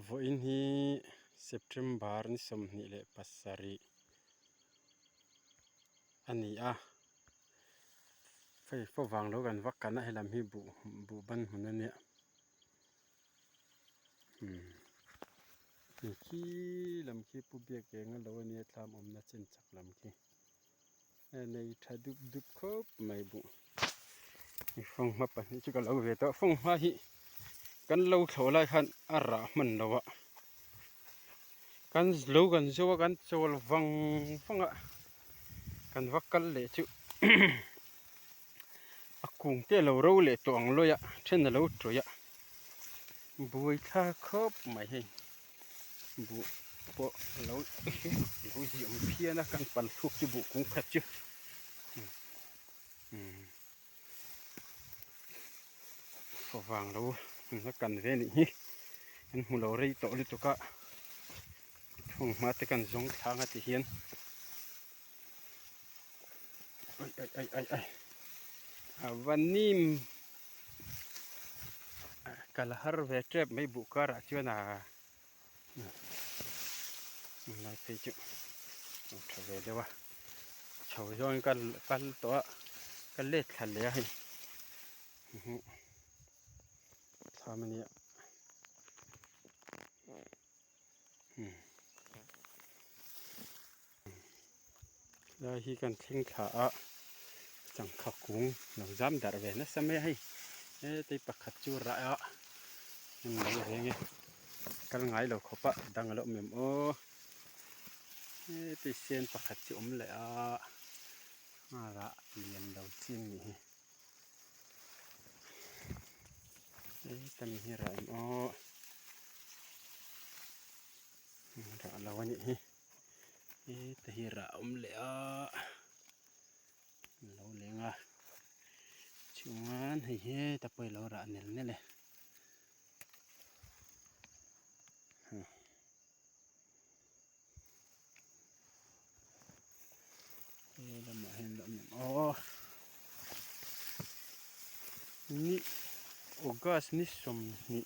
Vawiin hi September ni 27 a ni a, hei favang lo kan vak kan a helam hi buh buh ban hmun a nia khi lam khi pu biak eng a lo a nia thlam awmna chen chak lam khi. Nei tha dup dup khawp mai buh fanghma pahnih chu ka lo ve tawh fanghma hi kan lo thlawh lai khan a rah hman lo a kan lo kan zo a kan chawl vang vang a kan va kal leh chu a kung te a lo ro leh tawh ang lawih a then a lo tawih a buai thlak khawp mai hei. Buh pawh a lo lo ziah awm phian a kan pal thluk chu buh kung khat chu favang lo la kan ve anih hi kan hmu lo rei tawh lutuk a thung hma te kan zawng thlang a ti hian ai ai ai ai ai a va nim Kal har ve tep mai buh karah chuan a lai phei chu a tha ve deuh a chho zawngin ka kal tawh a ka let thla leh a hei thlam a nia Lai hi kan thleng thla a changkha kung lo zam darh ve nasa mai a hei hetei pakhat chu rah a hmun lo reng e kal ngai lo khawp a dang a lo awm em aw hetei sen pakhat chu awm leh a rah lian lo chin nih hi hetami hi rah em aw. Rah lo a nih hi heta hi rah a awm leh a an lo leng a chuan hei heta pawh hi lo rah nel nel e he lamah hian lo awm em aw ni august ni 20.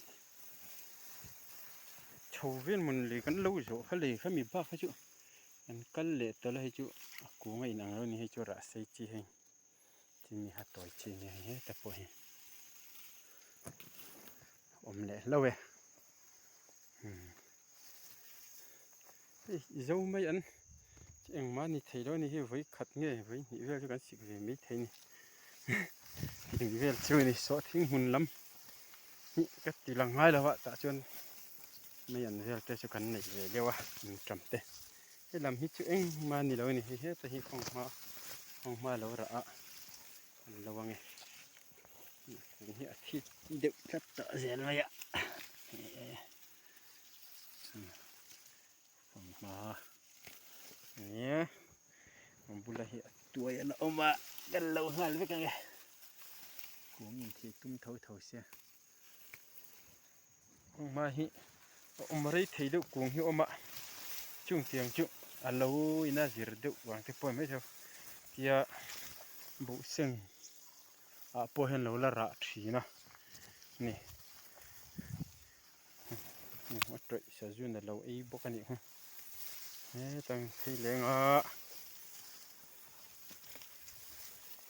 Chho vel mawn lei kan lo zawh kha lei kha mi bak kha chu an kal leh tawlh a hei chu a kung a inang lo a ni hei chu rah sei chi hei chumi kha tawi chi a nia hei heta pawh hi awm leh hlauh e hei zo mai an engmah ni thei lo a ni hei vawi khat nge vawi hnih vel chu kan sik ve mai thei a ni tih vel chu a ni sawhthing hmun lam. Hi ka ti lang ngai lo a tah chuan mei an vel te chu kan neih ve deuh a in ṭam te helam hi chu engmah a ni lo a ni hei heta hi kawnghma kawnghma lo rah a an lo ang e tun hi a thi deuh tlat tawh zel mai a kawnghma nia a bula hi a tuai a la awm a kan lo nghal vek ang e. Kung in thih tum tho tho sia kung hma hi a awm rei thei deuh kung hi a awm a chung tiang chu a lo in a zir deuh vang te pawh a ni maithei tia buh seng ah pawh hian lo la rah thin a ni a tawih sazun a lo ei bawk a nih kha hetah phei leng a.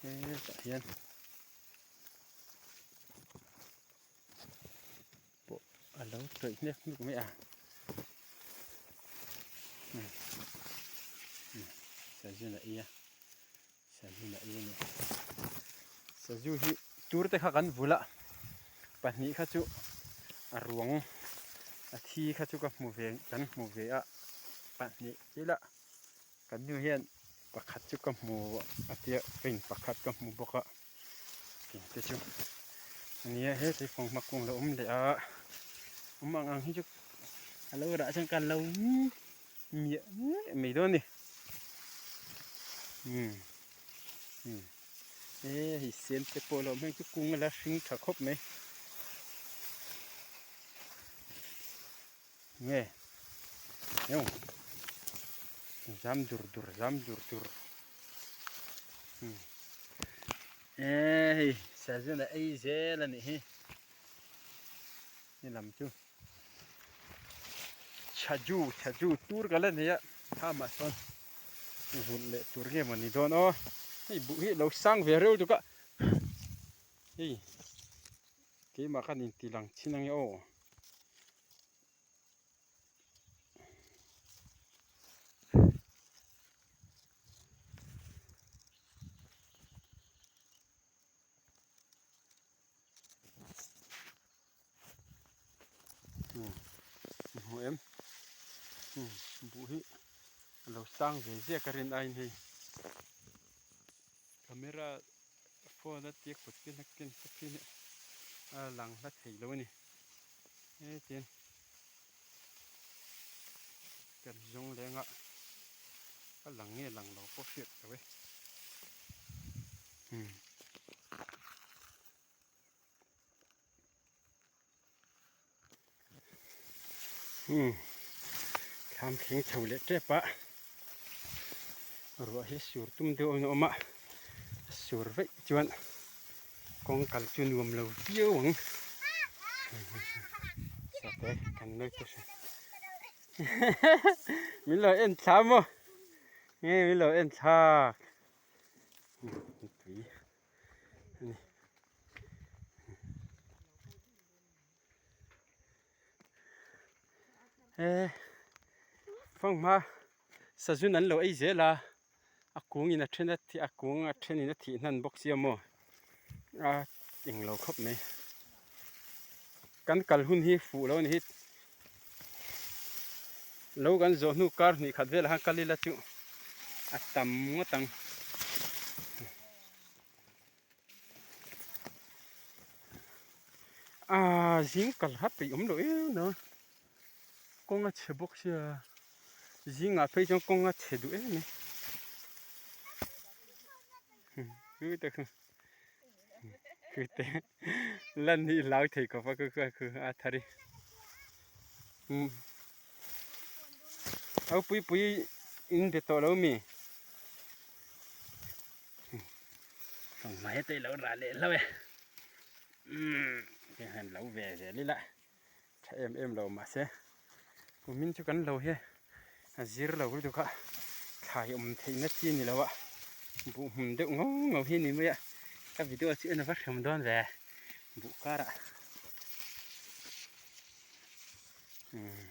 Hetah hian pawh a lo tawih hnek hnuk mai a sazu a ei a sazu a ei a ni sazu hi tur te kha kan vul a pahnih kha chu a ruang a thi kha chu ka hmu ve kan hmu ve a pahnih ila. Kan nu hian pakhat chu ka hmu a tia ring pakhat ka hmu bawk a tih te chu a nia he thei fawng hma kung lo awm leh a awm ang ang hi chu a lo rah chuan ka lo miah miah mai dawn a ni umm umm he hei sen te pawh a lo awm heng chu kung a la hring tha khawp mai. Nge eng zam dur dur zam dur dur e hei sazuna ei zel a nih hi. Ni lam chu Chhaju Chhaju tur ka la nei a thlamah sawn vulh leh tur nge maw ni dawn aw hei buh hi lo sang ve reuh tuk a hei keimah khan inti lang chin ange aw. Hmu em buh hi a lo sang ve ziak a rin aiin hei camera phone a tia kut ken a ken khawp hi a lang hla thei lo a ni hetiang kan zawng leng a a lang nge lang lo pawh hriat lo e. Umm thlam thleng chho leh tep a ruah hi sur tum deuh a awm a a sur veih chuan kawng kal chu nuam lo viau ang sate kan lo ti hre min lo en thla maw nge min lo en thlak tui a ni. He fanghma sazun an lo ei zel a a kung in a then a a kung a then in a thih hnan bawk sia maw a englo khawp mai kan kal hun hi fuh lo a ni hi lo kan zawh hnu kar hnih khat velah khan kal ila chu a tam ngawt ang. Aaa zing kal hat peih awm loh em a kawng a chhe bawk sia zingah phei chuan kawng a chhe duh em mai khute lan hi lau thei khawp a khu a thar hi umm au pui pui in be tawh lo mi. Fanghma heta i lo rah leh hlauh e umm hei han lo ve zel ila tha em em lo mahse kumin chu kan lo hi a zir lo lutuk a thlai awm theihna chi ni lo a buh hmun deuh ngau ngau hi a ni mai a ka video chu en a va hrem dawn ve buh karah umm.